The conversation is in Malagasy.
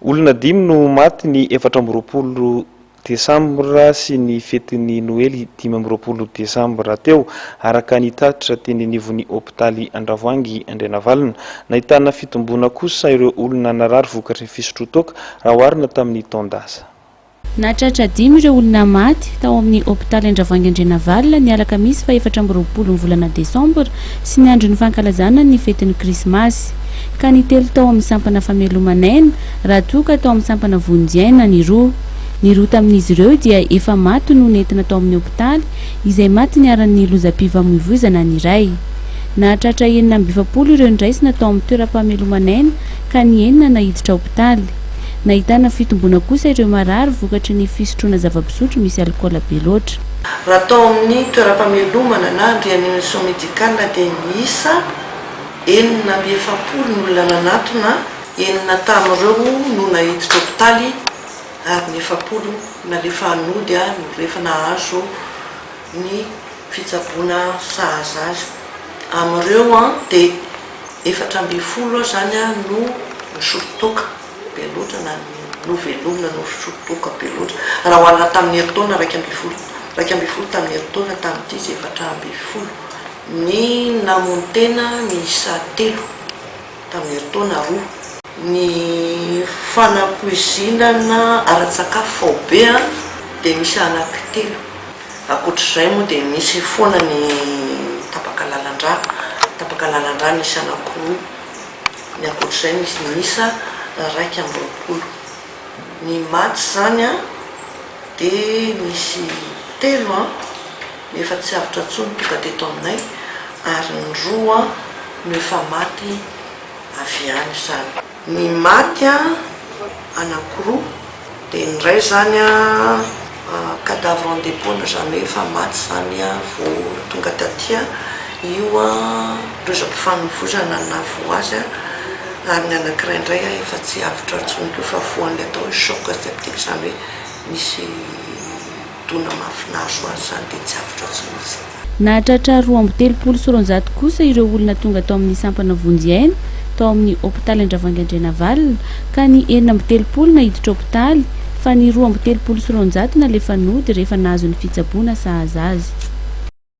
Olona dimy no maty ny 24 desambra sy ny fetin'ny Noely 25 desambra teo, araka ny tatitra teny anivon'ny hopitaly Andravoahangy Andrianavalona. Nahitana fitomboana kosa ireo olona narary vokatry ny fisotroan-toaka raha oharina tamin'ny taon-dasa. Nahatratra dimy ireo olona maty tao amin'ny hopitaly Andravoahangy Andrianavalona ny alakamisy faha-24 ny volana desambra sy ny andron'ny fankalazana ny fetin'ny krismasy. Ka ny telo tao amin'ny sampana fameloman'aina raha toa ka tao amin'ny sampana vonjy aina ny roa. Ny roa tamin'izy ireo dia efa maty no nentina tao amin'ny hopitaly izay maty niharan'ny lozam-pifamoivoizana ny iray. Nahatratra 46 ireo noraisina tao amin'ny toeram-pahameloman'aina ka ny enina naiditra hopitaly. Nahitana fitomboana kosa ireo marary vokatry ny fisotroana zava-pisotro misy alikaola be loatra. Raha tao amin'ny toeram-pamelomana na réanimation médicale dia miisa 46 ny olona nanatona, enina tamin'ireo no naiditra hopitaly ary ny 40 nalefa nody no rehefa nahazo ny fitsaboana sahaza azy. Amin'ireo dia 14 izany no nisotro toaka be loatra na novelomina noho fisotro toaka be loatra. Raha oharina tamin'ny herintaona 11, 11 tamin'ny herintaona tamin'ity izy 14. Ny namono tena miisa telo tamin'ny herintaona roa. Ny fanapoizinana ara-tsakafo faobe dia misy anankitelo. Ankoatr'izay moa dia misy foana ny tapaka lalan-drà, tapaka lalan-drà misy anankiroa, ny ankoatr'izay misy miisa 21. Ny maty izany dia misy telo no efa tsy avotra intsony tonga teto aminay ary ny roa no efa maty avy any izany. Ny maty anankiroa dia ny iray izany cadavre en dépôt na izany hoe efa maty izany vao tonga taty, io lozam-pifamoivoizana nahavoa azy ary ny anankiray indray efa tsy avotra intsony koa fa voan'ilay atao hoe choc septique izany hoe nisy dona mafy nahazo azy izany dia tsy avotra intsony izy. Nahatratra 232 kosa ireo olona tonga tao amin'ny sampana vonjy aina tao amin'ny hopitaly Andravoahangy Andrianavalona ka ny 36 naiditra hopitaly fa ny 232 nalefa nody rehefa nahazo ny fitsaboana sahaza azy.